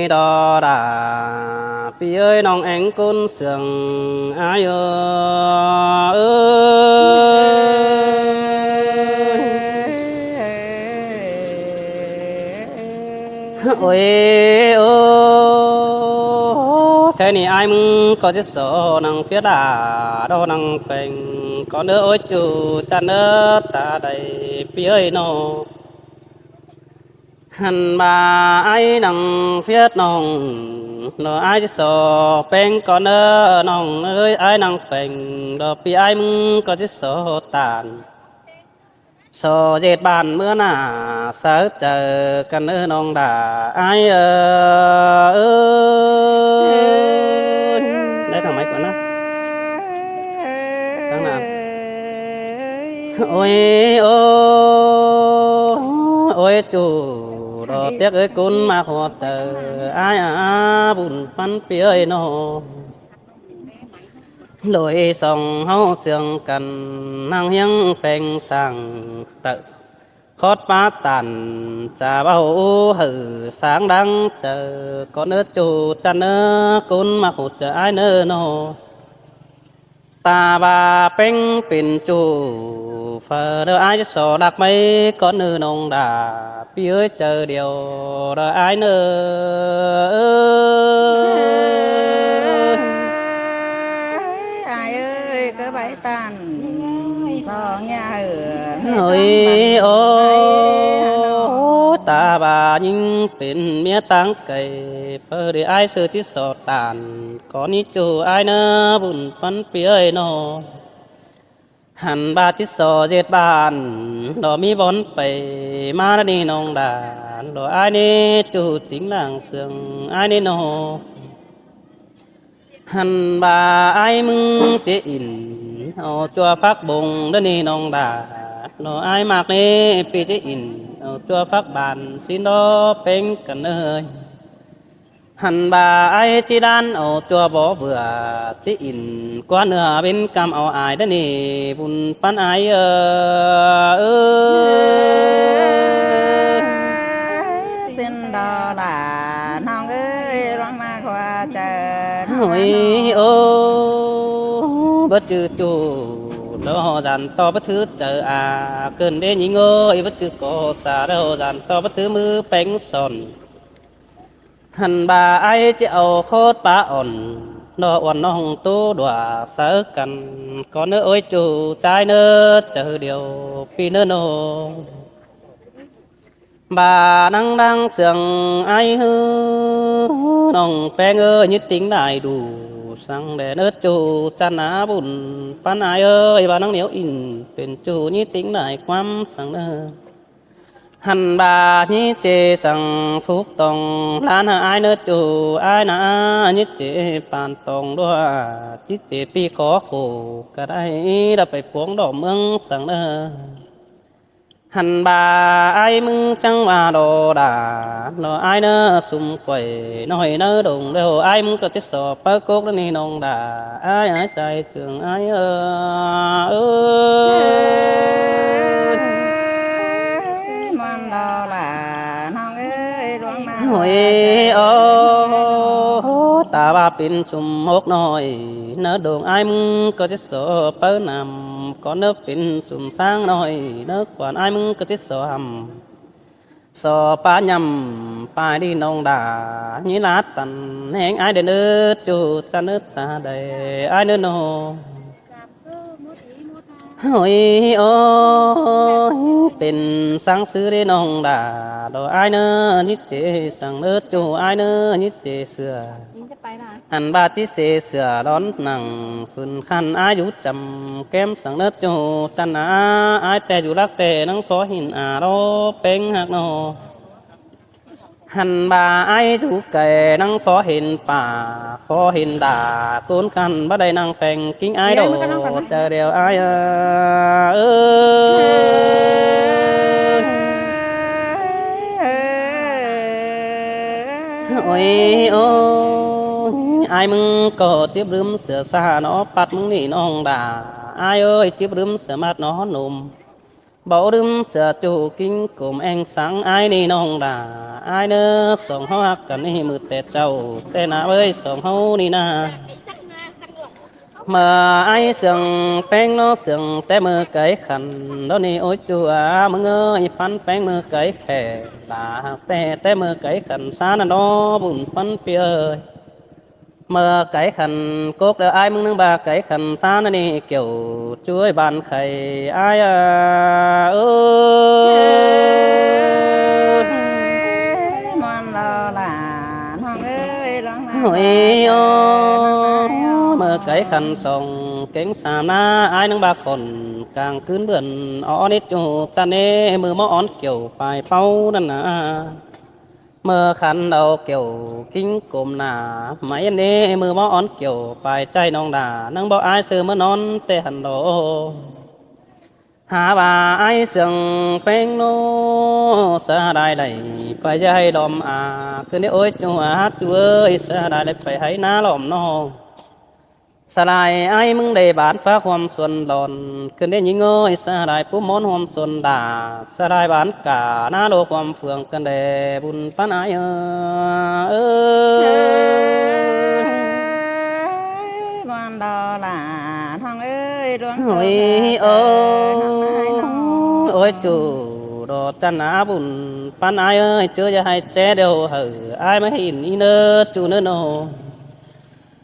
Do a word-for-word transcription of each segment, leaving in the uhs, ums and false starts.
đo đả, ꞌpi ơi ꞌnọng ꞌéng ꞌcốn sương ai ơ. Ôi ơ, khay ꞌnị ải ꞌmứng ꞌcọ ꞌchí so nẳng phiết đả, đo nẳng pheng, ꞌcọ ꞌnớ ôi ꞌchu ꞌchăn ꞌnớ ta đảy ꞌpi ơi ꞌnọ. Hăn ꞌva ải nẳng phiết ꞌnọng, ꞌnọ ải ꞌchí so ꞌpéng ꞌcọ ꞌnớ ꞌnọng ơi, ải nẳng pheng, đo ꞌpi ải ꞌmứng ꞌcọ ꞌchí so ꞌtan. So ꞌdệt bản ꞌmứa ꞌnạ, sáư chaư căn ꞌnớ ꞌnọng đả ải ơ. Đảy thẳng máy ꞌcọ ꞌnớ. Thẳng ꞌnặn. Ôi ơ, ôi ꞌchu, đo tiếc ơi ꞌcốn ꞌmặc hua chaư ải a, bun ꞌphắn ꞌpi ơi ꞌnọ. Lội song ꞌháu sương căn, nẳng ꞌhiếng pheng sàng tảu. Khót pá tản, chả báu hảư sáng đáng chaư, ꞌcọ ꞌnớ ꞌchu ꞌchăn ꞌnớ ꞌcốn ꞌmặc hua chaư ải ꞌnớ ꞌnọ. Ta ꞌva ꞌpéng pên ꞌchu, phaư đaư ải so đắc ꞌmạy, ꞌcọ ꞌnớ ꞌnọng đả ꞌpi ơi chaư điêu đaư ải ꞌnớ. Ải ơi, ꞌcọ bái tản, ꞌpọ ꞌnhá hảư. Ôi ơ, ta ꞌva ꞌnhính pên ꞌmía táng cay, phaư đi ải sư ꞌchí so ꞌtan, ꞌcọ ꞌnị ꞌchu ải ꞌnớ bun ꞌphắn ꞌpi ơi ꞌnọ. Hăn ꞌva ꞌchí so ꞌdệt bản, đo ꞌmí bón pay ꞌmá ꞌnớ ꞌnị ꞌnọng đả, đo ải ꞌnị ꞌchu chính làng sương ải ꞌnị ꞌnọ. Hăn ꞌva ải ꞌmứng ꞌchí ỉn, au ꞌchua phák bông ꞌnớ ꞌnị ꞌnọng đả, đo ải ꞌmặc ꞌnị ꞌpi ꞌchí ỉn, au ꞌchua phák bản ꞌsịn đo ꞌpéng căn ơi. Hăn ꞌva ải ꞌchí đan au ꞌchua bó ꞌvựa, ꞌchí ỉn ꞌquá ꞌnưa bến căm au ải ꞌnớ ꞌnị, bun ꞌphắn ải ơ. Ơ, ꞌsịn đo đả ꞌnọng ơi, ꞌluống ꞌmặc hua chaư. Ôi ơ, báu ꞌchư ꞌchu, đo dản ꞌto báu thứ chaư a, cơn đế ꞌnhính ơi, báu ꞌchư ꞌcọ sa, đo dản ꞌto báu thứ ꞌmứ ꞌpéng son. Hăn ꞌva ải ꞌchí au khót pá ỏn, đo uôn ꞌnọng ꞌtố đuả sáư căn, ꞌcọ ꞌnớ ôi ꞌchu ꞌchái ꞌnớ chaư điêu ꞌpi ꞌnớ ꞌnọ. ꞌVa nẳng đang sương ải ꞌhứ, ꞌnọng ꞌpéng ơi, ꞌnhí ꞌtếng đảy đủ săng đé ꞌnớ ꞌchu ꞌchăn ꞌnớ bun ꞌphắn ải ơi, ꞌva nẳng ꞌnéo ỉn pên ꞌchu ꞌnhí ꞌtếng đảy ꞌquám săng ꞌnớ. Hăn ꞌva ꞌnhí ꞌchí săng phúc tỏng ꞌlán hảư ải ꞌnớ ꞌchu ải ꞌnớ, ꞌnhí ꞌchí păn tỏng đua, ꞌchí ꞌchí ꞌpi khó khổ ꞌcọ đảy, đảy pay phuông đom ꞌmướng săng ꞌnớ. Hăn ꞌva ải ꞌmứng chắng ꞌva đo đả, đo ải ꞌnớ sum quay ꞌnọi ꞌnớ đông, đeo ải ꞌmứng ꞌcọ ꞌchí so páo cốc ꞌnớ ꞌnị ꞌnọng đả, ải ải sai sương ải ơ. Ơ, ꞌmuôn đo đả ꞌnọng ơi, ꞌluống ꞌmặc hua chaư. Ôi ơ, ta ꞌva pên sum hốc ꞌnọi ꞌnớ đông, ải ꞌmứng ꞌcọ ꞌchí so páo năm, ꞌcọ ꞌnớ pên sum sáng ꞌnọi ꞌnớ, quan ải ꞌmứng ꞌcọ ꞌchí so hăm. So pá ꞌnhăm pay đi ꞌnọng đả, ꞌnhí lát tăn ꞌhéng ải đé ꞌnớ ꞌchu ꞌchăn ꞌnớ ta đảy ải ꞌnớ ꞌnọ. Ôi ơ, pên sáng sư đi ꞌnọng đả, đo ải ꞌnớ ꞌnhí ꞌchí săng ꞌnớ ꞌchu ải ꞌnớ ꞌnhí ꞌchí sửa. Hăn ꞌva ꞌchí sửa đón nẳng phưn khăn ải dú chăm kém săng ꞌnớ ꞌchu ꞌchăn ꞌnớ, ải ꞌtẹ dú lắc ꞌtẹ nẳng phó hên a đo ꞌpéng ꞌhặc ꞌnọ. Hăn ꞌva ải dú cay nẳng phó hên pả, phó hên đả, ꞌcốn căn báu đảy nẳng pheng, ꞌkính ải đo chaư điêu ải ơ. Ơ, ôi ơ, ải ꞌmứng ꞌcọ chếp ꞌlứm sửa sa ꞌnọ, pắt ꞌmứng ꞌnị ꞌnọng đả, ải ơi, chếp ꞌlứm sửa mát ꞌnọ ꞌnôm. Báu đưm ꞌchưa ꞌchu ꞌkính cốm ꞌeng sáng ai ꞌnị ꞌnọng đa. Ai ꞌnớ song ꞌháu ꞌhặc căn ꞌnị ꞌmự ꞌtẹ chảu ꞌtẹ nả ꞌvới song ꞌháu ꞌnị nả. ꞌMự ai sương ꞌpéng ꞌnớ sương té ꞌmự cáy khăn đó ꞌnị ối ꞌchu a ꞌmứng ơi, ꞌphắn ꞌpéng ꞌmự cáy khăn đa ꞌtẹ té ꞌmự cáy khăn ꞌsán ꞌnặn đó bun ꞌphắn ꞌpi ơi. ꞌMự cáy khăn cốc đa ai ꞌmứng ꞌnưng ꞌva cáy khăn ꞌsán ꞌnặn ꞌnị kiẻo ꞌchu ới bản khay ai a ơ. ꞌMự ꞌnọng ꞌlạ ꞌnọng ơi, ꞌlóng ꞌnọng ꞌlạ ꞌchớ ꞌnọng ai ơ. ꞌMự cáy khăn song kéng sam ꞌná ai ꞌnưng ꞌva khon cang ꞌcứn bươn ók ꞌnị ꞌchu ꞌchăn ꞌnị ꞌmự ꞌmá ón kiẻo pay ꞌpáu ꞌnặn nả. ꞌMự khăn đao kiẻo ꞌkính cốm nả ꞌmạy ꞌnị ꞌmự ꞌmá ón kiẻo pay ꞌchạy ꞌnọng đa ꞌnưng báu ai ꞌsứ ꞌmá ꞌnón ꞌtẹ hăn đao. Hả ꞌva ai sương ꞌpéng ꞌnớ sa đai đảy pay ꞌchớ hảư lom a ꞌcứn ꞌnị ối ꞌchu a ꞌchu ới, sa đai đảy pay hảư ꞌná lom ꞌnọng. Sa đai ai ꞌmứng đảy bản phák ꞌhuôm suôn lon ꞌcứn ꞌnị ꞌnhính ới, sa đai púm ꞌmón ꞌhuôm suôn đa, sa đai bản cả ꞌná ꞌlô ꞌhuôm phượng ꞌcứn đảy bun ꞌphắn ai ơ. ꞌMự ꞌnọng ꞌlạ ꞌnọng ơi, ꞌlóng ꞌnọng ꞌlạ ꞌchớ ꞌnọng ai ơ. Ôi ꞌchu, đó ꞌchăn ꞌná bun ꞌphắn ai ơi, ꞌchớ ꞌchớ hảư ché điêu hảư ai ꞌmá hên ꞌnị ꞌnớ ꞌchu ꞌnớ ꞌnọng.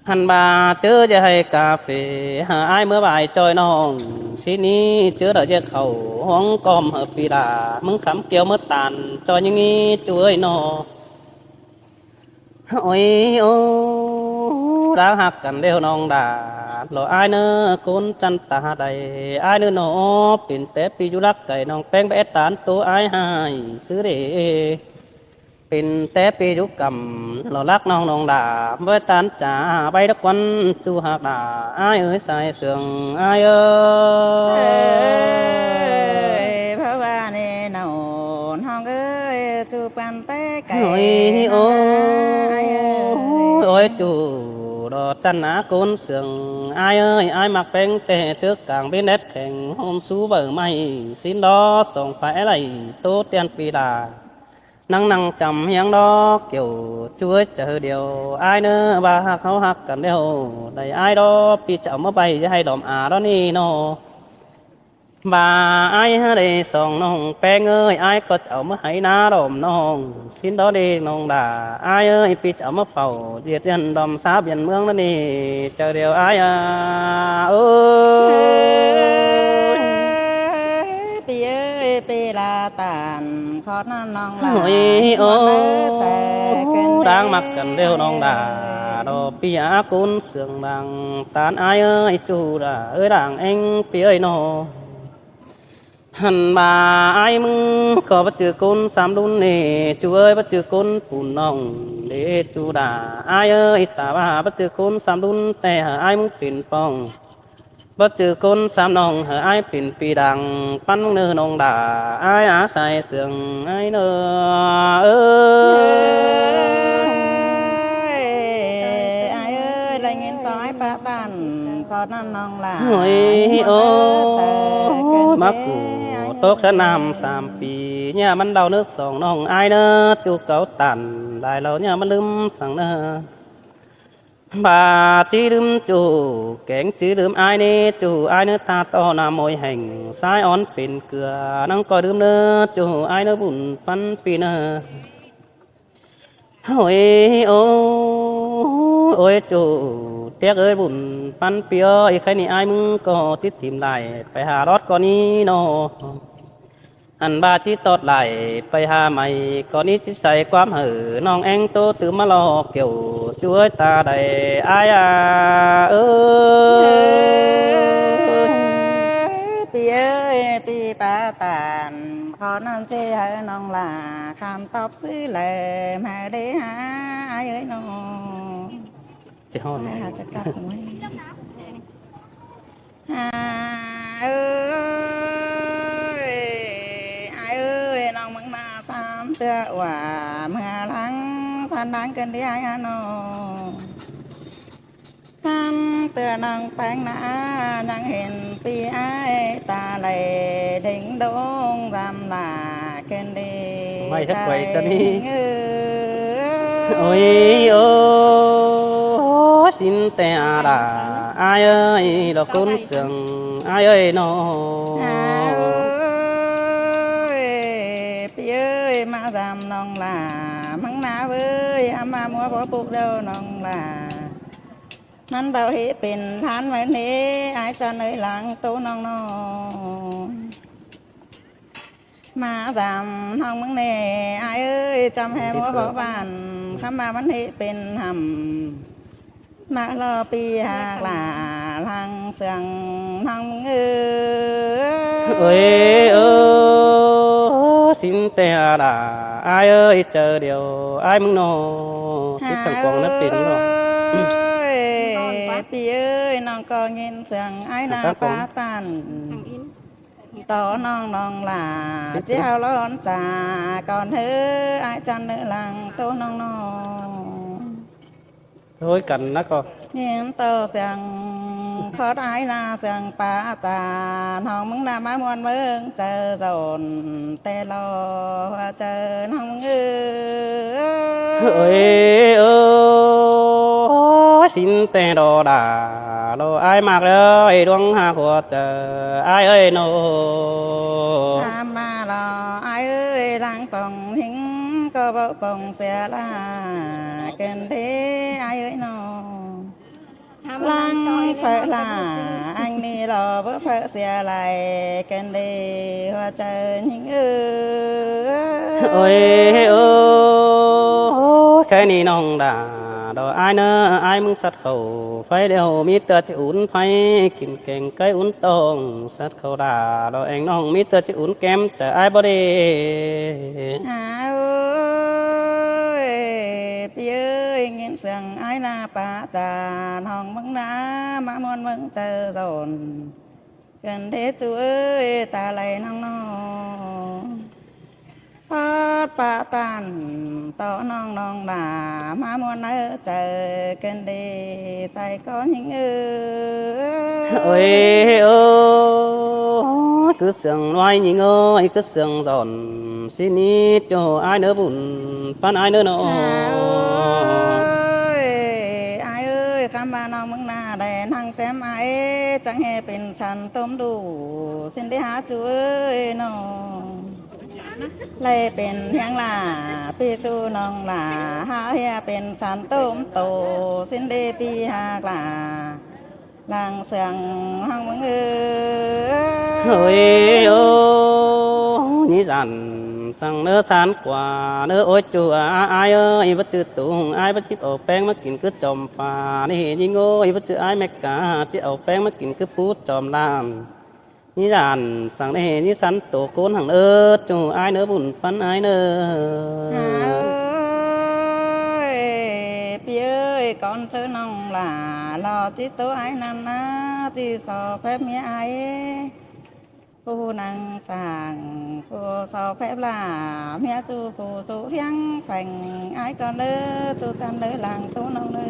Hăn ꞌva ꞌchớ ꞌchớ hảư cà phê hảư ai ꞌmá ꞌvạy ꞌchoi ꞌnọng. ꞌSịn ꞌnị ꞌchớ đảy ꞌchớ khảu ꞌhuống ꞌcóm hảư pi đa ꞌmứng khắm kiêu ꞌmá ꞌtan ꞌchoi ꞌnhính ꞌnị ꞌchu ới ꞌnọng. Ôi ơ, đáng ꞌhặc căn ꞌlẹo ꞌnọng đa. Lo ai ꞌnớ ꞌcốn ꞌchăn ta đảy ai ꞌnớ ꞌnọng, pên té pi dú lắc cai ꞌnọng ꞌpéng báu é ꞌtan tô ai hảư ꞌsứ đê. Pên té pi dú căm lo lắc ꞌnọng ꞌnọng đa, báu é ꞌtan chả báu đắc quăn ꞌchu ꞌhặc đa. Ai ơi sai sương ai ơ. Sai, ꞌpưa ꞌva ꞌnị ꞌnọng ơi, ꞌchu păn té cai ꞌnọng ơ. Ôi ꞌchu, đó ꞌchăn ꞌná ꞌcốn sương ai ơi, ai ꞌmặc ꞌpéng té ꞌchớ cang bến đét kheng ꞌhôm sú báu ꞌmạy ꞌsịn đó song phải đảy tô tiên pi đa. Năng năng chăm hiếng đó kiẻo ꞌchu ới ꞌchớ điêu ai ꞌnớ ꞌva ꞌhặc ꞌháu ꞌhặc căn ꞌlẹo đảy ai đó pi chảu ꞌmá ꞌvạy ꞌchớ hảư lom a đó ꞌnị ꞌnọng. ꞌVa ai hảư đảy song ꞌnọng ꞌpéng ơi, ai ꞌcọ chảu ꞌmá hảư ꞌná lom ꞌnọng. ꞌSịn đó đê ꞌnọng đa ai ơi, pi chảu ꞌmá phảu ꞌdiệt ꞌdiện lom sáo biên ꞌmướng ꞌnặn ꞌnị ꞌchớ điêu ai a ơ. Pi ơi, pi ꞌlạ ꞌtan khót ꞌnặn ꞌnọng ꞌlạ. Ôi ơ, đáng ꞌmặc căn ꞌlẹo ꞌnọng đa. Đó pi a ꞌcốn sương đang ꞌtan ai ơi ꞌchu đa ới đang ꞌeng pi ơi ꞌnọng. Hăn ꞌva ai ꞌmứng ꞌcọ báu ꞌchư ꞌcốn sam đun ꞌnị ꞌchu ơi, báu ꞌchư ꞌcốn pun ꞌnọng đê ꞌchu đa. Ai ơi ta ꞌva báu ꞌchư ꞌcốn sam đun té hảư ai ꞌmứng pên pong. Báu ꞌchư ꞌcốn sam ꞌnọng hảư ai pên pi đang ꞌpắn ꞌnớ ꞌnọng đa. Ai a sai sương ai ꞌnớ ơ. Ai ơi, lai ꞌnghín ꞌtoi ꞌpá ꞌtan khót ꞌnặn ꞌnọng ꞌlạ. Ôi ơ, ꞌmá ꞌcụ tốc sá ꞌnặm sam pi ꞌnhá ꞌmắn đau ꞌnớ song ꞌnọng ai ꞌnớ ꞌchu cáu ꞌtan lai ꞌlẹo ꞌnhá ꞌmắn ꞌlứm săng ꞌnớ. ꞌVa ꞌchí ꞌlứm ꞌchu kéng ꞌchí ꞌlứm ai ꞌnị ꞌchu ai ꞌnớ ꞌtá ꞌto ꞌnặm ôi hẻng sai ón pên cưa ꞌnăng ꞌcoi ꞌlứm ꞌnớ ꞌchu ai ꞌnớ bun ꞌphắn pi ꞌnớ. Ôi ơ, ôi ꞌchu, ꞌtiếc ới bun ꞌphắn pi ơi, khay ꞌnị ai ꞌmứng ꞌcọ ꞌchí thỉm lai pay ha lót ꞌcọ ꞌnị ꞌnọng. Ăn ꞌva ꞌchí tót lai pay ha mai ꞌcọ ꞌnị ꞌchí sai ꞌquám hảư ꞌnọng ꞌéng ꞌtố tứm ꞌmá lo kiẻo ꞌchu ới ta đảy ai a ơ. Pi ơi, pi ꞌpá ꞌtan khót ꞌnặn ꞌchí hảư ꞌnọng ꞌlạ kham tóp ꞌsứ lai ꞌmá đảy ha ai ơi ꞌnọng. ꞋChí ꞌhọt. Ai ha ꞌchọ cắp ꞌmá. Ai ơi, ai ơi, ꞌnọng ꞌmướng ꞌmá sam ꞌtưa ꞌva ꞌmưa lăng san đang ꞌcứn đi ai ha ꞌnọng. Than tưa ꞌnọng ꞌpéng ꞌnạ, ꞌnhắng hên ꞌpi ải ta lay đeng đông dăm lả kên đi. ꞌMạy thắt quay chân đi. Ôi, ô, xin té a đà, ải ơi, lo cốn sương, ải ơi, nó. Ôi, ꞌpi ơi, ꞌmá dăm ꞌnọng lả, ꞌmứng ꞌná ꞌvới, ꞌmá ꞌmá ꞌmúa bók púk đaư ꞌnọng lả. ꞌMắn báu hế pên ꞌlán ꞌmắn ꞌnị, ải ꞌchăn ới lăng ꞌtố ꞌnọng ꞌnọ. ꞌMá dăm ꞌnọng ꞌmứng ꞌnị, ải ơi, chăm hé ꞌmúa bók bản, khắm ꞌmá ꞌmắn hế pên hẳm. ꞌMá lo ꞌpi ꞌhặc lả, lăng sương ꞌnọng ꞌmứng ới. Ôi, ô, xin té a đà, ải ơi, chaư điêu, ải ꞌmứng ꞌnọ. Tít khăn quảng nắp pên ꞌnọ. Ôi, ꞌpi ơi, ꞌnọng ꞌcọ ꞌnghín sương ải ꞌnạ pá tản. Tó ꞌnọng ꞌnọng lả, ꞌchí hảư lón chả, ꞌcọn ꞌhứ, ải ꞌchăn ới lăng ꞌtố ꞌnọng ꞌnọ. Thôi cắn nắc ꞌcọ. ꞌNhính tó sương khót ải ꞌnạ sương pá chả, ꞌnọng ꞌmứng ꞌnạ ꞌmá ꞌmuôn ꞌmướng chaư dọn, té lo ꞌhua chaư ꞌnọng ꞌmứng ới. Ôi, ô, xin té đo đà, lo ải ꞌmặc ới, đuống ꞌhặc ꞌhua chaư, ải ơi, nó. Tham ꞌmá lo ải ơi, lăng pông ꞌhính ꞌcọ báu pông sia lả, kên đi ải ơi, nó. Lăng phaư lả, ꞌnhắng ꞌnị lo báu phaư sia lai, kên đi ꞌhua chaư ꞌnhính ới. Ôi, ô, khay ꞌnị ꞌnọng đà, đo ải ꞌnớ, ải ꞌmứng sắt khảu, pháy điêu ꞌmí ꞌtưa ꞌchí ún pháy, kin keng cáy ún tông, sắt khảu đà, đo eng ꞌnọng ꞌmí ꞌtưa ꞌchí ún kém, chaư ải báu đi. Ải ơi, ꞌpi ơi, ꞌnghín sương ải ꞌnạ pá chả, ꞌnọng ꞌmứng ꞌnạ ꞌmá ꞌmuôn ꞌmướng chaư dọn. Kên đi ꞌchu ới, ta lay ꞌnọng ꞌnọ. Khót pá tản tó ꞌnọng ꞌnọng lả, ꞌmá ꞌmuôn ꞌnớ chaư, kên đi sai ꞌcọ ꞌnhính ới. Ôi, ô, cứ sương ꞌnọi ꞌnhính ơi, cứ sương dọn, ꞌsịn ꞌnị ꞌchu ải ꞌnớ bun ꞌpắn ải ꞌnớ ꞌnọ. Ôi, ải ơi, khắm ꞌva ꞌnọng ꞌmứng ꞌnạ đảy ꞌnăng chém ải, chắng hê pên săn tôm đủ, ꞌsịn đi hả ꞌchu ới ꞌnọ. Lay pên ꞌhiếng lả, ꞌpi ꞌchu ꞌnọng lả, hả hê pên săn tôm tổ, ꞌsịn đi ꞌpi ꞌhặc lả. Lăng sương ꞌnọng ꞌmứng ới. Ôi, ô, ꞌnị dản săng ꞌnớ sán ꞌquá ꞌnớ, ôi ꞌchu a, ải ơi, báu ꞌchư tủng, ải báu chíp au ꞌpéng ꞌmá kin cứ chom pha, ꞌnị ꞌnhính ơi, báu ꞌchư ải ꞌmẹk ca, ꞌchí au ꞌpéng ꞌmá kin cứ pú chom lam. ꞌNhí dản săng ꞌnị, ꞌnhí sắn tô ꞌcốn hẳng ꞌnớ, ꞌchu ải ꞌnớ bun ꞌpắn ải ꞌnớ. Ơi, ꞌpi ơi, ꞌcốn ꞌchớ ꞌnọng lả lo ꞌchí tố ải ꞌnặn ꞌná, ꞌchí so phép ꞌmía ải. Phủ ꞌnăng sảng, phủ so phép lả ꞌmía ꞌchu phủ ꞌchu ꞌhiếng pheng ải ꞌcốn ꞌnớ, ꞌchu chăn ꞌnớ lăng ꞌtố ꞌnọng ꞌnớ.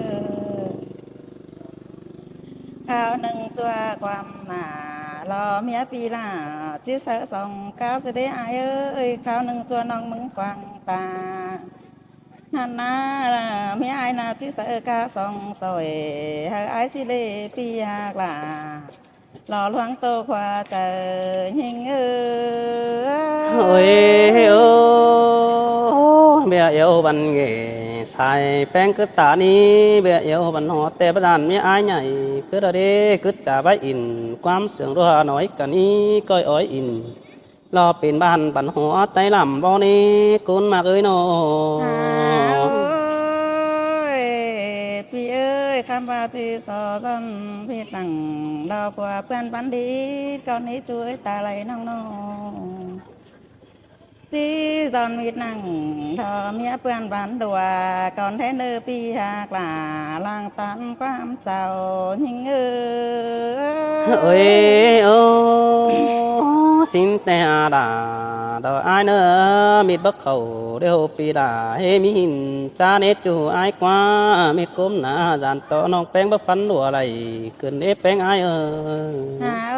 Kháo ꞌnưng ꞌchua ꞌquám nả lo ꞌmía ꞌpi lả, ꞌchí sáư song cáo ꞌsịn đé ải ơi, kháo ꞌnưng ꞌchua ꞌnọng ꞌmứng quảng ta. ꞌNặn ꞌná, ꞌmía ải ꞌná ꞌchí sáư cáo song sỏi, hảư ải ꞌsịn đé ꞌpi ꞌhặc lả. Lo ꞌluống tô khua chaư ꞌnhính ơi. Ôi, ô, ꞌviạk iêu băn ꞌnghế sai ꞌpéng cứ ta ꞌnị, ꞌviạk iêu băn hua té bá dản ꞌmía ải ꞌnhại, cứ đa đế cứ chả bá in, ꞌquám sương ꞌlua nói cả ꞌnị, ꞌcoi ói in. Lo pên bản bản hua ꞌtếng lăm bó ꞌnị, ꞌcốn ꞌmặc ơi ꞌnọ. Ôi, ꞌpi ơi, khăm ꞌva ꞌchí so dọn ꞌmịt nẳng, lo ꞌpưa ꞌpươn bản đi, ꞌcốn ꞌnị ꞌchu ới ta lay ꞌnọng ꞌnọ. ꞌChí dọn ꞌmịt nẳng, lo ꞌmía ꞌpươn bản đua, ꞌcốn ꞌtếng ꞌnớ ꞌpi ꞌhặc lả, lăng tản ꞌquám chảu ꞌnhính ơi. Ôi, ô, ꞌSịn ꞌtẹ a đa, đo ải ꞌnớ, mết báu khảu điêu pi đa, ꞌhế ꞌmí hin ꞌchá ꞌnế ꞌchu ải ꞌquá, mết ꞌcốm nả dản ꞌtọ ꞌnọng ꞌpéng báu phắn đua đảy, ꞌcứn ꞌnế ꞌpéng ải ơi. Hả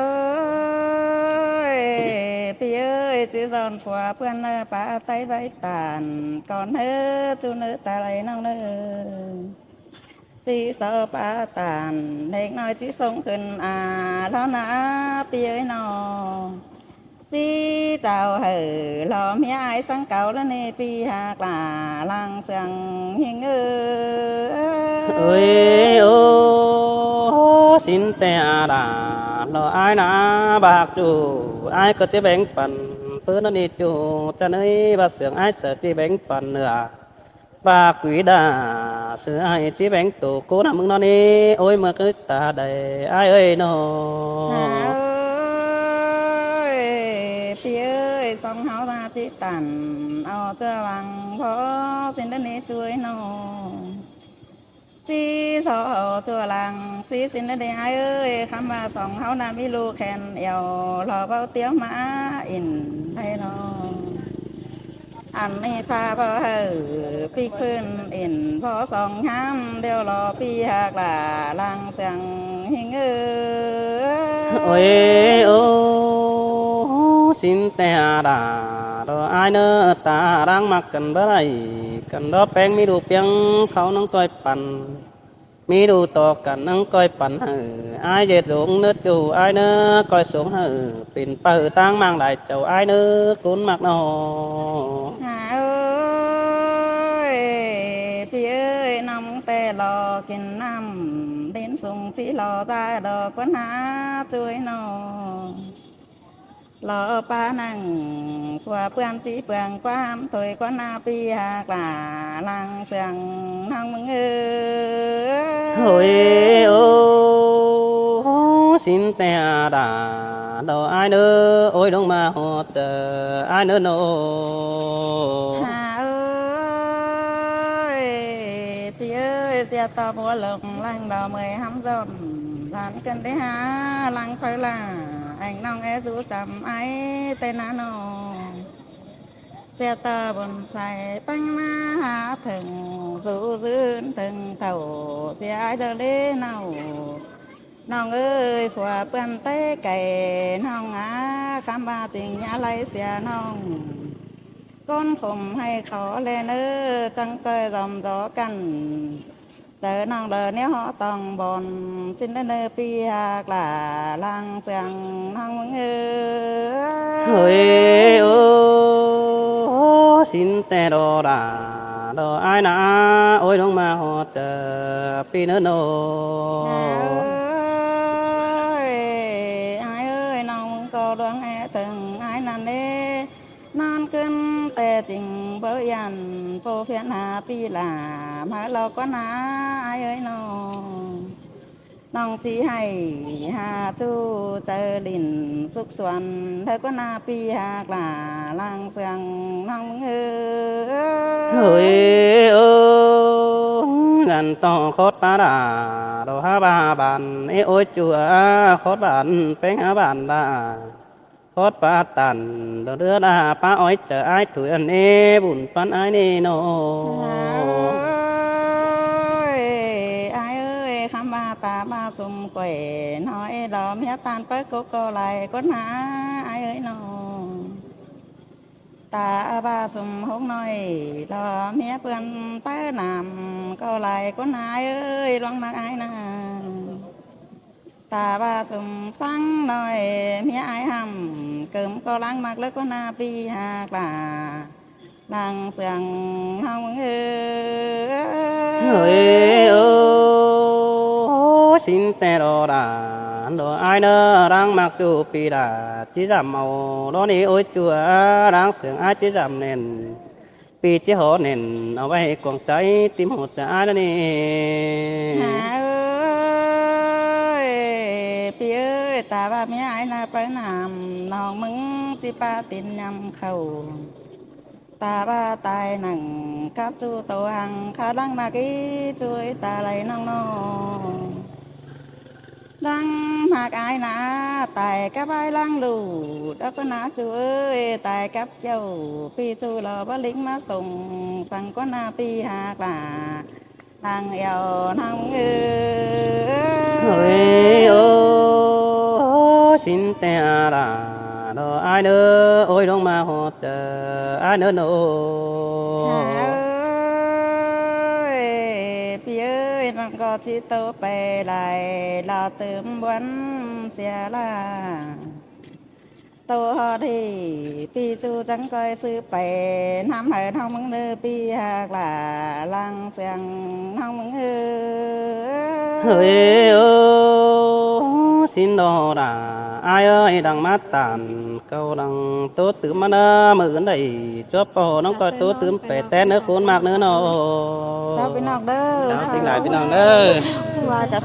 ơi, pi ơi, ꞌchí dọn phua ꞌpươn ꞌnớ pá ꞌTáy ꞌvạy tản, ꞌcọ ꞌnớ, ꞌchu ꞌnớ ta đảy ꞌnọng ꞌnớ. ꞌChí so pá tản, ꞌnẹk ꞌnọi ꞌchí sông khửn a, lo nả pi ơi ꞌnọ. ꞌChí chảu hảư lo ꞌmía ải săng cáu ꞌlạ ꞌnị pi ꞌhặc lả lăng sương ꞌhịnh ơi. Ơi ô, ꞌsịn ꞌtẹ a đa, lo ải nả bác ꞌchu, ải ꞌcọ ꞌchí béng păn, ꞌpưa ꞌnớ ꞌnị ꞌchu, ꞌchạ ꞌnới bác sương ải ꞌsớ ꞌchí béng păn ꞌnớ. Bác quí đa, sư ải ꞌchí béng tô ꞌcốn nả ꞌmứng ꞌnọ ꞌnị, ôi ꞌmưa ꞌcứ ta đảy ải ơi ꞌnọ. Hả ơi, pi ơi, song ꞌháu ꞌva ꞌchí tản, au ꞌchua lăng phó ꞌsịn ꞌnớ ꞌnị ꞌchu ơi ꞌnọ. ꞌChí so au ꞌchua lăng ꞌsí ꞌsịn ꞌnớ ꞌnị ải ơi, ꞌkhắm ꞌva song ꞌháu ꞌnạ ꞌmí ꞌlụk khen eo, lo báu tiếu mả ỉn ꞌhạy ꞌnọ. Ăn ꞌnị ta báu hảư ꞌpi ꞌphưn ỉn, phó song ꞌnhám điêu lo pi ꞌhặc lả lăng sương ꞌhịnh ơi. Ôi ô, ꞌsịn ꞌtẹ a đa, đo ải ꞌnớ, ta đang ꞌmặc căn báu đảy, căn đók ꞌpéng ꞌmí ꞌlụk ꞌpiếng khảu ꞌnọng ꞌcoi păn. ꞌMí ꞌlụk ꞌtọ căn ꞌnọng ꞌcoi păn hảư, ải ꞌdệt dống ꞌnớ ꞌchu ải ꞌnớ, ꞌcoi sông hảư pên páo ꞌtáng ꞌmáng đảy chảu ải ꞌnớ ꞌcốn ꞌmặc ꞌnọ. Hả ơi, pi ơi, ꞌnọng ꞌtẹ lo kin ꞌnặm, đin sung ꞌchí lo ta đo ꞌquá nả ꞌchu ơi ꞌnọ. Lo pá nẳng phua ꞌpươn ꞌchí pương ꞌquám thôi ꞌquá nả pi ꞌhặc lả lăng sương ꞌnọng ꞌmứng ơi. Ôi ô, ꞌsịn ꞌtẹ a đa, đo ải ꞌnớ, ôi ꞌlống ꞌmá ꞌhọt ꞌchớ ải ꞌnớ ꞌnọ. Hả ơi, pi ơi, sia ꞌtọ búa lông lăng đo ꞌmơi ꞌhăm dọn, dản căn đé hả lăng pháư lả, ꞌnọng é dú chăm ải ꞌtẹ nả ꞌnọ. Sia ꞌtọ bôn sai ꞌpéng ꞌmá hả thửng, dú dưn thửng thảu, sia ải đa đé ꞌnọng. ꞌNọng ơi, phua ꞌpươn té cay ꞌnọng a, ꞌkhắm ꞌva ꞌchính ꞌnhá ꞌlạy sia ꞌnọng. ꞌCốn khôm ꞌhạy khảu ꞌlẹ ꞌnớ, chắng ꞌcoi dom dó căn. Chaư ꞌnọng lỏ ꞌnéo ꞌhọ tong bôn, ꞌsịn ꞌnớ ꞌnớ pi ꞌhặc lả lăng sương ꞌnọng ꞌmứng ơi. Ôi ô, ꞌsịn ꞌtẹ đo đa, đo ải nả, ôi ꞌlống ꞌmá ꞌhọt ꞌchớ pi ꞌnớ ꞌnọ. Hả ơi, ải ơi, ꞌnọng ꞌmứng ꞌcọ ꞌluống é tưng ải ꞌnặn ꞌnế. ꞌNón ꞌcứn ꞌtẹ ꞌchính báu dản, ꞌpộ phiến hả pi lả, ꞌmá lo ꞌquá nả ải ơi ꞌnọ. ꞌNọng ꞌchí ꞌhạy hả ꞌchu chaư đin súc suôn, ꞌlẹo ꞌquá nả pi ꞌhặc lả lăng sương ꞌnọng ꞌmứng ơi. Ôi ô, dản ꞌtọ khót pá đa, đo hả ꞌva bản, ê ôi ꞌchu a, khót bản, ꞌpéng hả bản đa. Khót pá tản, đo đứa đa pá ói chaư ải thủi ăn ê, bun păn ải ꞌnị ꞌnọ. Ôi, ải ơi, ꞌkhắm ꞌva ta ꞌva sum quảy, ꞌnọi lo ꞌmía ꞌtan pák cốc ꞌcọ lai ꞌquá nả ải ơi ꞌnọ. Ta ꞌva sum hốc ꞌnọi, lo ꞌmía ꞌpươn páo nam ꞌcọ lai ꞌquá nả ải ơi, ꞌluống ꞌmặc ải nả. Ta ꞌva sum săng ꞌnọi, ꞌmía ải ꞌhặm, cơm ꞌcọ ꞌláng ꞌmặc ꞌlớ ꞌquá nả pi ꞌhặc lả lăng sương ꞌnọng ꞌmứng ơi. Ôi ô, ꞌsịn ꞌtẹ đo đa, đo ải ꞌnớ, ꞌláng ꞌmặc ꞌchu pi đa, ꞌchí dăm au, đo ꞌnị ôi ꞌchu a, ꞌláng sương ải ꞌchí dăm nên. Pi ꞌchí ꞌhọ nên, au ꞌvạy cuông chaư, tim ꞌhọt chaư ải ꞌnớ ꞌnị. Hả ơi, pi ơi, ta ꞌva ꞌmía ải nả páo nam, ꞌnọng ꞌmứng ꞌchí pá tin ꞌnhăm khảu. Ta ꞌva tai nẳng cắp ꞌchu tô hăng, khát ꞌláng ꞌmặc ꞌchí ꞌchu ải ta đảy ꞌnọng ꞌnọ. Săng ꞌhặc ai nả, tai cắp ai ꞌláng ꞌlụk, đắc ꞌcọ nả ꞌchu ơi, tai cắp chảu ꞌpi ꞌchu lo báu ꞌlính ꞌmá sông, săng ꞌcọ nả ꞌpi ꞌhặc lả, ꞌnăng eo ꞌnăng ơi. Ôi, ô, sính ꞌtẹ lả, lo ai ꞌnớ, ôi, ꞌlống ꞌmá ꞌhọt chaư ai ꞌnớ ꞌnớ. Ơi, ꞌpi ơi, ꞌnọng ꞌcọ ꞌchí tô pay lai, lo tứm ꞌmuôn sia lả. Tô ꞌhọt ꞌhị, ꞌpi ꞌchu chắng ꞌcoi ꞌsứ pay, ꞌnăm hảư ꞌnọng ꞌmứng ꞌnớ ꞌpi ꞌhặc lả, ꞌláng siêng ꞌnọng ꞌmứng ơi. Ơi, ô, sính lo lả, ai ơi, đăng ꞌmá tản, cáu đăng tô tứm ꞌmá ꞌnớ, ꞌmự ứn đảy, chuốp ꞌpo ꞌnọng ꞌcoi tô tứm pay ꞌtẹ ꞌnớ ꞌcốn ꞌmặc ꞌnớ ꞌnớ. Chảu ꞌpi ꞌnọng ꞌnớ. Chảu ꞌpi ꞌnọng ꞌnớ.